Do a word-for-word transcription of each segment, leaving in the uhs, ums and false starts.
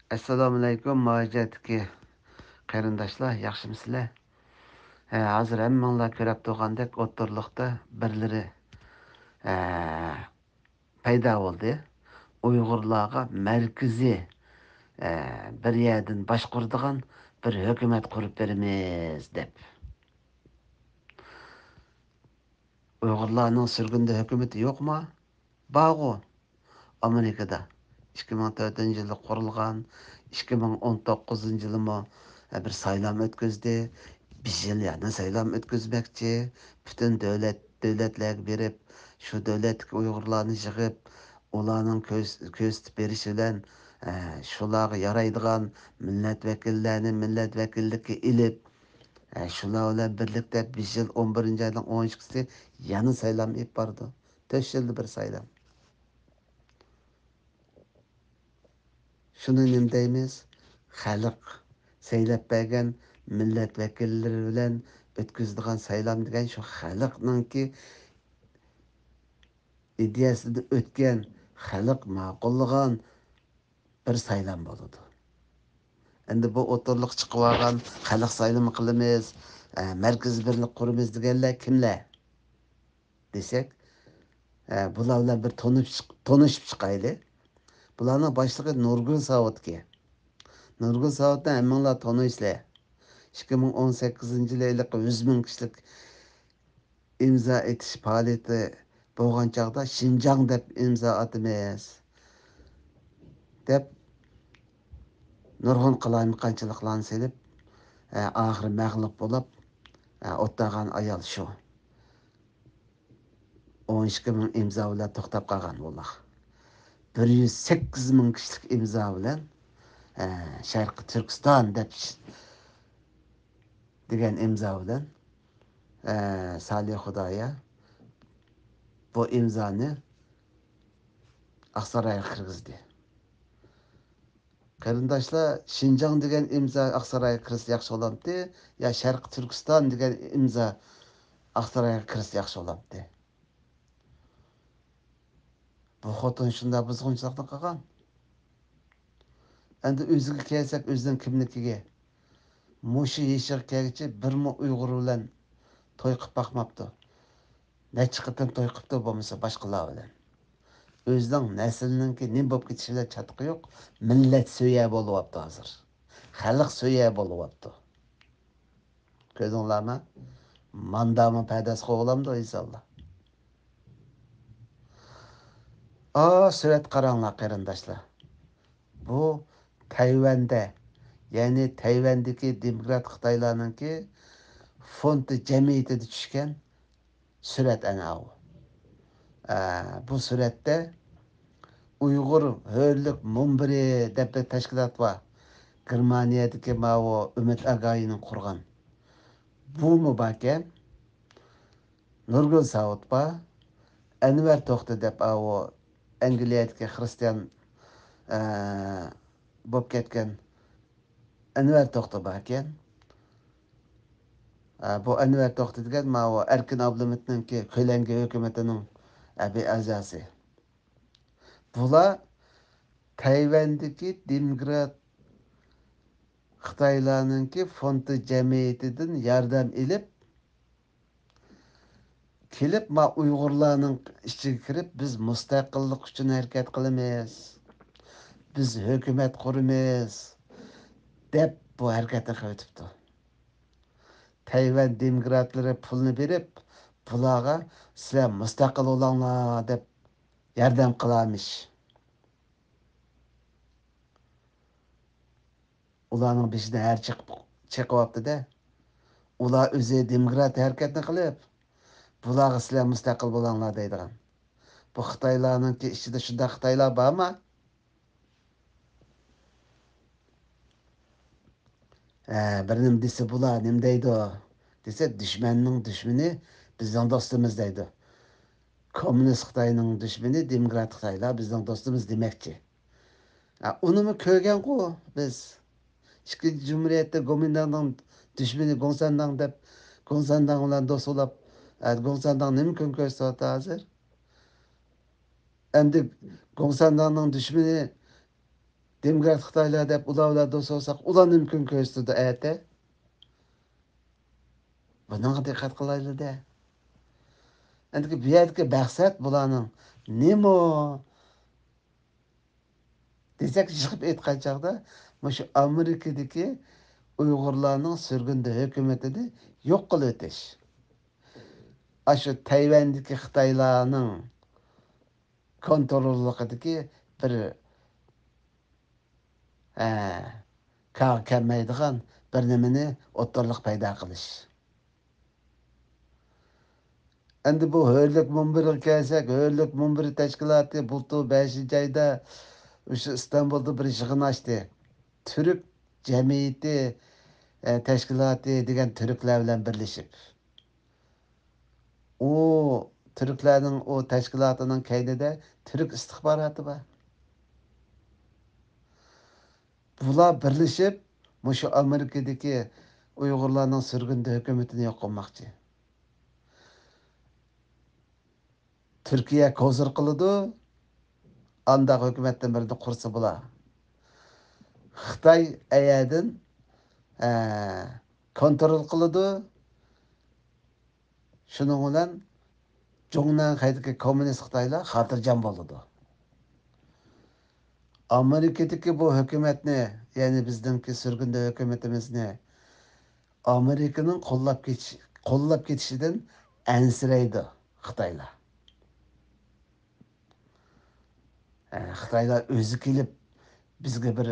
ئەسسالامۇئەلەيكۇم، مۇھاجىرەتتىكى قېرىنداشلار، ياخشىمۇسىلەر؟ ھە، ھازىر ھەممىڭلار كۆرۈپ تۇرغاندەك، ئوتتۇرىلىقتا بىرلىرى، ھە، پەيدا بولدى. ئۇيغۇرلارغا مەركىزىي، ھە، بىر يەردىن باشقۇرىدىغان بىر ھۆكۈمەت قۇرۇپ بېرىمىز دەپ. ئۇيغۇرلارنىڭ سۈرگۈندە ھۆكۈمىتى يوقما؟ بارغۇ. ئامېرىكىدا ئىككى مىڭ تۆتىنچى يىلى قۇرۇلغان، ئىككى مىڭ ئون توققۇزىنچى يىلىمۇ بىر سايلام ئۆتكۈزدى. بىر يىل يەنە سايلام ئۆتكۈزمەكچى. پۈتۈن دۆلەت، دۆلەتلەرگە بېرىپ، شۇ دۆلەتتىكى ئۇيغۇرلارنى يىغىپ، ئۇلارنىڭ كۆرس-، كۆرسىتىپ بېرىشى بىلەن، ئە، شۇلارغا يارايدىغان مىللەت ۋەكىللەرنى مىللەت ۋەكىللىككە ئېلىپ، ئە، شۇلار بىلەن بىرلىكتە بىر يىل، ئون بىرىنچى ئاينىڭ ئون ئىككىسى يەنە سايلام ئېلىپ بارىدۇ. تۆت يىلدا بىر سايلام. شۇنى نېمە دەيمىز؟ خەلق سەيلەپ بەرگەن مىللەت ۋەكىللىرى بىلەن ئۆتكۈزىدىغان سايلام دېگەن شۇ خەلقنىڭكى ئىدىيەسىدىن ئۆتكەن، خەلق ماقۇللىغان بىر سايلام بولىدۇ. ئەمدى بۇ ئوتتۇرىلىققا چىقىۋالغان خەلق سايلىمى قىلىمىز، ئە، مەركىزىي بىرلىك قۇرىمىز دېگەنلەر كىملەر؟ دېسەك، ئە، بۇلار بىلەن بىر تونۇشۇپ، تونۇشۇپ چىقايلى. بۇلارنىڭ باشلىقى نۇرگۈل ساۋۇتكەن. نۇرگۈل ساۋۇتنى ھەممىڭلار تونۇيسىلەر. ئىككى مىڭ ئون سەككىزىنچى يىلى ھېلىقى يۈز مىڭ كىشىلىك ئىمزا ئېتىش پائالىيىتى بولغان چاغدا شىنجاڭ دەپ ئىمزا ئاتىمىز دەپ نۇرغۇن قالايمىقانچىلىقلارنى سېلىپ، ئە، ئاخىرى مەغلۇپ بولۇپ، ئە، ئوت تاغان ئايال شۇ. ئون ئىككى مىڭ ئىمزا بىلەن توختاپ قالغان بۇلار. بىر يۈز سەككىز مىڭ كىشىلىك ئىمزا بىلەن، ئە، شەرقىي تۈركىستان دەپ دېگەن ئىمزا بىلەن، ئە، سالىھ خۇدايا بۇ ئىمزانى ئاقسارايغا كىرگۈزدى. قېرىنداشلار، شىنجاڭ دېگەن ئىمزا ئاقسارايغا كىرسە ياخشى بولامتى، يا شەرقىي تۈركىستان دېگەن ئىمزا ئاقسارايغا كىرسە ياخشى بولامتى؟ بۇ خوتۇن شۇنداق بۇزغۇنچىلىقنى قىلغان. ئەمدى ئۆزىگە كەلسەك، ئۆزىنىڭ كىملىكىگە. مۇشۇ يېشىغا كەلگۈچە بىرمۇ ئۇيغۇر بىلەن توي قىلىپ باقماپتۇ. نەچچە قېتىم توي قىپتۇ بولمىسا باشقىلار بىلەن. ئۆزىنىڭ نەسلىنىڭكى نېمە بولۇپ كېتىشى بىلەن چاتىقى يوق. مىللەت سۆيەر بولۇۋاپتۇ ھازىر. خەلق سۆيەر بولۇۋاپتۇ. كۆردۈڭلارمۇ؟ ماندامۇ پەدەس قوغلامدۇ ئىنسانلار؟ ئا، سۈرەت قاراڭلار قېرىنداشلار. بۇ تەيۋەندە، يەنى تەيۋەندىكى دېموكرات خىتايلارنىڭكى فوند جەمئىيىتىدە چۈشكەن سۈرەت ئەنە ئاۋۇ. ئە، بۇ سۈرەتتە ئۇيغۇر ھۆرلۈك مۇنبىرى دەپ بىر تەشكىلات بار. گېرمانىيەدىكى ماۋۇ ئۈمىد ئاگاھىنىڭ قۇرغان. بۇمۇ باركەن. نۇرگۈل ساۋۇت بار. ئەنۋەر توختى دەپ ئاۋۇ ئەنگلىيەدىكى خرىستىيان، ئە، بولۇپ كەتكەن ئەنۋەر توختى باركەن. ئە، بۇ ئەنۋەر توختى دېگەن ماۋۇ ئەركىن ئابلىمىتنىڭكى كۆلەڭگە ھۆكۈمىتىنىڭ ھەربىي ئەزاسى. بۇلار تەيۋەندىكى دېموكرات خىتايلارنىڭكى فوندى جەمئىيىتىدىن ياردەم ئېلىپ، كېلىپ، ما ئۇيغۇرلارنىڭ ئىچىگە كىرىپ، بىز مۇستەقىللىق ئۈچۈن ھەرىكەت قىلىمىز، بىز ھۆكۈمەت قۇرىمىز، دەپ بۇ ھەرىكەتنى قىلىۋېتىپتۇ. تەيۋەن دېموكراتلىرى پۇلنى بېرىپ، بۇلارغا سىلەر مۇستەقىل بولۇڭلار دەپ ياردەم قىلارمىش. ئۇلارنىڭ بېشىدا ھەر چېقىپ، چېقىۋاپتۇ-دە. ئۇلار ئۆزى دېموكرات ھەرىكەتنى قىلىپ، بۇلارغا سىلەر مۇستەقىل بولۇڭلار دەيدىغان. بۇ خىتايلارنىڭكى ئىچىدە شۇنداق خىتايلار بارمۇ؟ ھە، بىر نېمە دېسە بۇلار نېمە دەيدۇ؟ دېسە، دۈشمەننىڭ دۈشمىنى بىزنىڭ دوستىمىز دەيدۇ. كوممۇنىست خىتاينىڭ دۈشمىنى دېموكرات خىتايلار بىزنىڭ دوستىمىز دېمەكچى. ھە، ئۇنىمۇ كۆرگەنغۇ بىز. ئىككىنچى جۇمھۇرىيەتتە گومىنداڭنىڭ دۈشمىنى گوڭسەنداڭ دەپ، گوڭسەنداڭ بىلەن دوست بولاپ، ھە، گوڭسەنداڭ نېمە كۈن كۆرسىتىۋاتىدۇ ھازىر؟ ئەمدى گوڭسەنداڭنىڭ دۈشمىنى دېموكرات خىتايلار دەپ ئۇلار بىلەن دوست بولساق، ئۇلار نېمە كۈن كۆرسىتىدۇ ئەتە؟ بۇنىڭغا دىققەت قىلايلى-دە. ئەندىكى بۇ يەردىكى مەقسەت بۇلارنىڭ نېمە دېسەك، يىغىپ ئېيتقان چاغدا، مۇشۇ ئامېرىكىدىكى ئۇيغۇرلارنىڭ سۈرگۈندە ھۆكۈمىتىنى يوق قىلىۋېتىش. ئاشۇ تەيۋەندىكى خىتايلارنىڭ كونتروللۇقىدىكى بىر، ھە، كارغا كەلمەيدىغان بىر نېمىنى ئوتتۇرىلىق پەيدا قىلىش. ئەمدى بۇ ھۆرلۈك مۇنبىرىغا كەلسەك، ھۆرلۈك مۇنبىرى تەشكىلاتى بۇلتۇر بەشىنچى ئايدا مۇشۇ ئىستانبۇلدا بىر يىغىن ئاچتى. تۈرك جەمئىيىتى، ئە، تەشكىلاتى دېگەن تۈركلەر بىلەن بىرلىشىپ. ئۇ تۈركلەرنىڭ ئۇ تەشكىلاتىنىڭ كەينىدە تۈرك ئىستىخباراتى بار. بۇلار بىرلىشىپ مۇشۇ ئامېرىكىدىكى ئۇيغۇرلارنىڭ سۈرگۈندە ھۆكۈمىتىنى يوق قىلماقچى. تۈركىيە كوزىر قىلىدۇ، ئانداق ھۆكۈمەتتىن بىرنى قۇرسا بولا. خىتاي ئەيەدىن، ئە، كونترول قىلىدۇ. شۇنىڭ بىلەن جۇڭنەنخەيدىكى كوممۇنىست خىتايلار خاتىرجەم بولىدۇ. ئامېرىكىدىكى بۇ ھۆكۈمەتنى، يەنى بىزنىڭكى سۈرگۈندە ھۆكۈمىتىمىزنى ئامېرىكىنىڭ قوللاپ كېتىش-، قوللاپ كېتىشىدىن ئەنسىرەيدۇ خىتايلار. ئە، خىتايلار ئۆزى كېلىپ بىزگە بىر،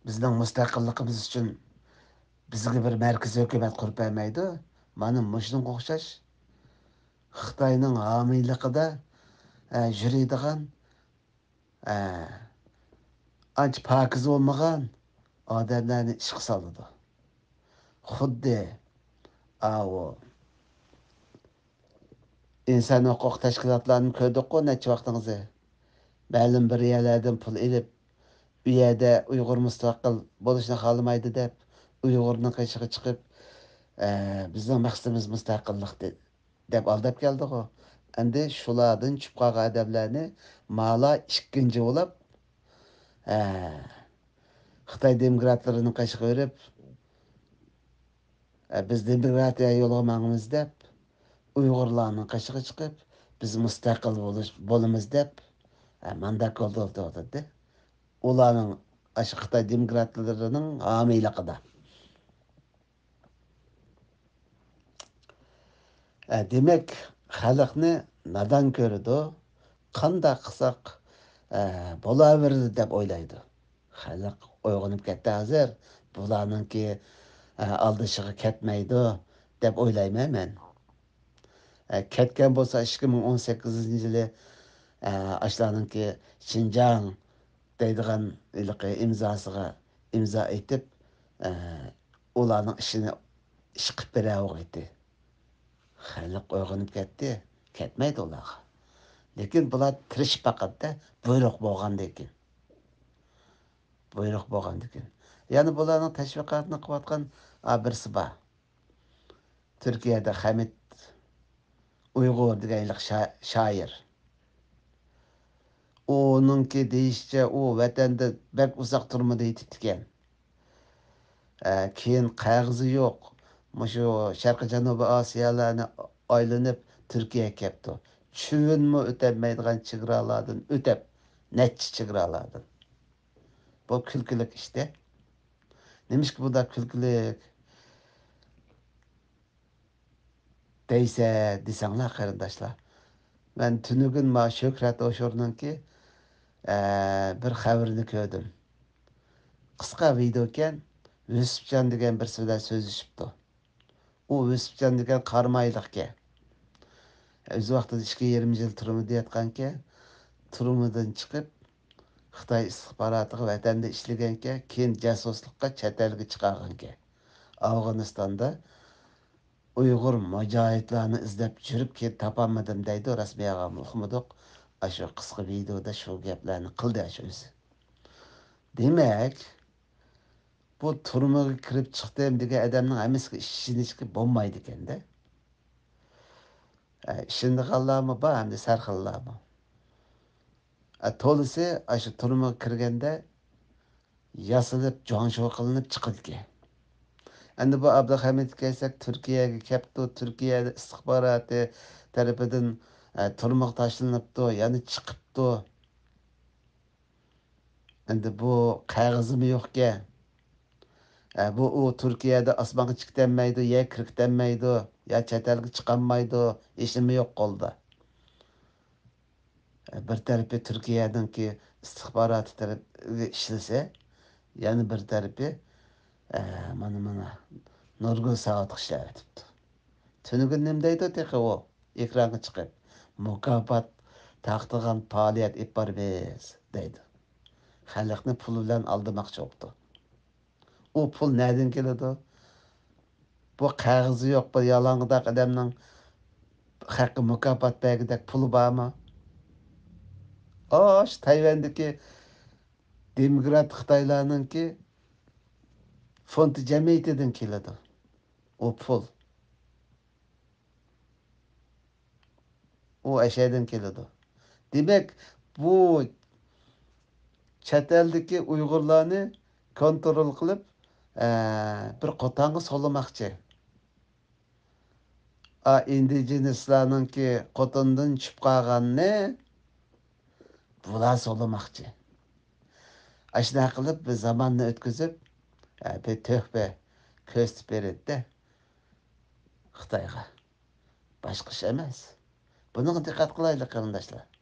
بىزنىڭ مۇستەقىللىقىمىز ئۈچۈن بىزگە بىر مەركىزىي ھۆكۈمەت قۇرۇپ بەرمەيدۇ. مانا مۇشۇنىڭغا ئوخشاش خىتاينىڭ ھامىيلىقىدا، ئە، يۈرىدىغان، ئە، ئانچە پاكىز بولمىغان ئادەملەرنى ئىشقا سالىدۇ. خۇددى ئاۋۇ ئىنسان ھوقۇق تەشكىلاتلارنى كۆردۇققۇ نەچچە ۋاقتىڭىزنى. مەلۇم بىر يەرلەردىن پۇل ئېلىپ، ئۇ يەردە ئۇيغۇر مۇستەقىل بولۇشنى خالىمايدۇ دەپ، ئۇيغۇرنىڭ قېشىغا چىقىپ، ئە، بىزنىڭ مەقسىتىمىز مۇستەقىللىق دە-، دەپ ئالداپ كەلدىغۇ. ئەمدى شۇلاردىن چۈشۈپ قالغان ئادەملەرنى مالا ئىككىنچى بولاپ، ئە، خىتاي دېموكراتلىرىنىڭ قېشىغا بېرىپ، ئە، بىز دېموكراتىيە يولىغا ماڭىمىز دەپ، ئۇيغۇرلارنىڭ قېشىغا چىقىپ، بىز مۇستەقىل بولۇش، بولىمىز دەپ، ئە، مانداق يولدا ئولتۇردى. ئۇلارنىڭ، ئاشۇ خىتاي دېموكراتلىرىنىڭ ھامىيلىقىدا. ئە، دېمەك، خەلقنى نادان كۆرىدۇ. قانداق قىلساق، ئە، بولاۋېرىدۇ دەپ ئويلايدۇ. خەلق ئويغىنىپ كەتتى ھازىر. بۇلارنىڭكى، ئە، ئالدىشىغا كەتمەيدۇ دەپ ئويلايمەن مەن. ئە، كەتكەن بولسا ئىككى مىڭ ئون سەككىزىنچى يىلى، ئە، ئاشۇلارنىڭكى شىنجاڭ دەيدىغان ھېلىقى ئىمزاسىغا ئىمزا ئېتىپ، ئە، ئۇلارنىڭ ئىشىنى ئىش قىلىپ بېرەلىگەن ئىدى. خەلق ئويغىنىپ كەتتى، كەتمەيدۇ ئۇلارغا. لېكىن بۇلار تىرىشىپ باقىدىدە، بۇيرۇق بولغاندىكىن. بۇيرۇق بولغاندىكىن. يەنە بۇلارنىڭ تەشۋىقاتىنى قىلىۋاتقان، ئا، بىرسى بار. تۈركىيەدە خەمىت ئۇيغۇر دېگەن ھېلىقى شا-، شائىر. ئۇنىڭكى دېيىشىچە، ئۇ ۋەتەندە بەك ئۇزاق تۈرمىدە يېتىپتىكەن. ئە، كېيىن قەغىزى يوق، مۇشۇ شەرقىي جەنۇبىي ئاسىيالارنى ئايلىنىپ تۈركىيەگە كەپتۇ. چۈۋىنمۇ ئۆتەلمەيدىغان چېگرالاردىن ئۆتەپ، نەچچە چېگرالاردىن. بۇ كۈلكىلىك ئىشتە. نېمىشقا بۇنداق كۈلكىلىك دەيسە، دېسەڭلار قېرىنداشلار. مەن تۈنۈگۈن ما شۆھرەت ھوشۇرنىڭكى، ئە، بىر خەۋىرىنى كۆردۈم. قىسقا ۋىدېئوكەن، يۈسۈپجان دېگەن بىرسى بىلەن سۆزلىشىپتۇ. ئۇ يۈسۈپجان دېگەن قارامايلىقكەن. ئۆز ۋاقتىدا ئىككى يېرىم يىل تۈرمىدە ياتقانكەن. تۈرمىدىن چىقىپ، خىتاي ئىستىخباراتىغا ۋەتەندە ئىشلىگەنكەن، كېيىن جاسۇسلۇققا چەت ئەلگە چىقارغانكەن. ئافغانىستاندا ئۇيغۇر مۇجاھىدلارنى ئىزدەپ يۈرۈپ، كېيىن تاپالمىدىم دەيدۇ، رەسمىي ئاغام ئۇقمىدۇق. ئاشۇ قىسقا ۋىدېئودا شۇ گەپلەرنى قىلدى ئاشۇ ئۆزى. دېمەك، بۇ تۈرمىگە كىرىپ چىقتىم دېگەن ئادەمنىڭ ھەممىسىگە ئىشىنىشكە بولمايدىكەن-دە. ئە، ئىشىنىدىغانلارمۇ بار، ئەمدى سەرخىللارمۇ. ئە، تولىسى ئاشۇ تۈرمىگە كىرگەندە ياسىلىپ، جۇاڭشۇ قىلىنىپ چىقىدىكەن. ئەمدى بۇ ئابدۇلھەمىدكە كەلسەك، تۈركىيەگە كەپتۇ، تۈركىيەدە ئىستىخباراتى تەرىپىدىن، ئە، تۈرمىگە تاشلىنىپتۇ، يەنە چىقىپتۇ. ئەمدى بۇ قەغىزىمۇ يوقكەن. ئە، بۇ ئۇ تۈركىيەدە ئاسمانغا چىقىتەلمەيدۇ، يەرگە كىرىكىتەلمەيدۇ، يا چەت ئەلگە چىقالمايدۇ، ھېچنېمە يوق قولىدا. ئە، بىر تەرىپى تۈركىيەنىڭكى ئىستىخباراتى تەرەپىگە ئىشلىسە، يەنە بىر تەرىپى، ئە، مانا، مانا، نۇرگۈل ساۋۇتقا ئىشلەۋېتىپتۇ. تۈنۈگۈن نېمە دەيدۇ تېخى ئۇ؟ ئېكرانغا چىقىپ، مۇكاپات تارقىتىدىغان پائالىيەت ئېلىپ بارىمىز دەيدۇ. خەلقنى پۇل بىلەن ئالدىماقچى بوپتۇ. ئۇ پۇل نەدىن كېلىدۇ؟ بۇ قەغىزى يوق بىر يالاڭداق ئادەمنىڭ خەققە مۇكاپات بەرگۈدەك پۇلى بارمۇ؟ ئاشۇ تەيۋەندىكى دېموكرات خىتايلارنىڭكى فوند جەمئىيىتىدىن كېلىدۇ ئۇ پۇل. ئۇ ئەشەدىن كېلىدۇ. دېمەك، بۇ چەت ئەلدىكى ئۇيغۇرلارنى كونترول قىلىپ، ئە، بىر قوتانغا سولىماقچى. ئا، ئىندىجېنىسلارنىڭكى قوتاندىن چۈشۈپ قالغاننى بۇلار سولىماقچى. ئاشۇنداق قىلىپ بىر زاماننى ئۆتكۈزۈپ، ئە، بىر تۆھپە كۆرسىتىپ بېرىدىدە خىتايغا. باشقا ئىش ئەمەس. بۇنىڭغا دىققەت قىلايلى، قېرىنداشلار.